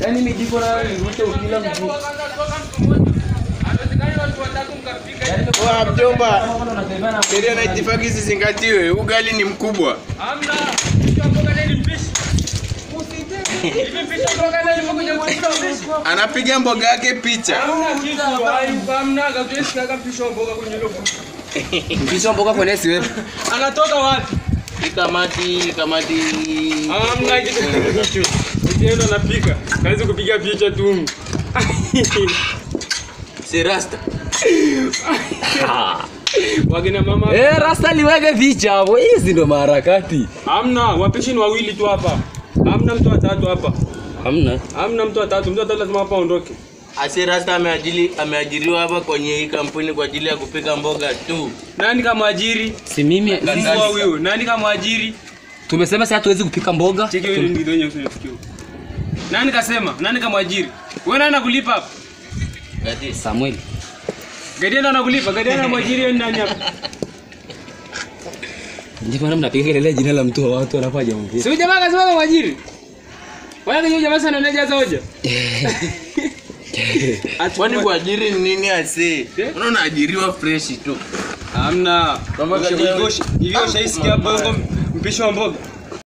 Yaani mijiko na nivute ukila mguu. Wa mjomba. Sheria na itifaki zizingatiwe. Ugali ni mkubwa. Hamna. Mboga ni mpishi. Hivi mpishi mboga nani mkuja kupika mpishi? Anapiga mboga yake picha. Hamna kitu. Hamna hatuwezi kaka mpishi wa mboga kwenye hilo. Mpishi wa mboga kwenye siwepo. Anatoka wapi? Kamati. Hamna kitu. Ndio anapika. Kazi kupiga picha tu. Si rasta. Wagina mama. Rasta liweke picha hapo. Hizi ndo maharakati. Hamna, wapishi ni wawili tu hapa. Hamna mtu watatu hapa. Hamna. Hamna mtu watatu. Mtu watatu lazima hapa aondoke. Asi rasta ameajiriwa hapa kwenye hii kampuni kwa ajili ya kupika mboga tu. Nani kama ajiri? Si mimi. Sisi huyo. Nani kama ajiri? Tumesema sasa hatuwezi kupika mboga. Cheki wewe ndio ndio usifikie. Nani kasema? Nani kama ajiri? Wewe nani anakulipa hapa? Gadi. Samuel. Gadi ndo anakulipa. Gadi ndo mwajiri wewe nani hapa? Ndio maana mnapiga kelele jina la mtu wa watu alafu hajaongea. Si jamaa kasema kama mwajiri. Wewe ndio jamaa sana anajaza hoja. Kwani kuajiri ni nini asi? Unaona ajiriwa fresh tu. Hamna. Kama Hivyo ushaisikia bongo mpishi wa mboga.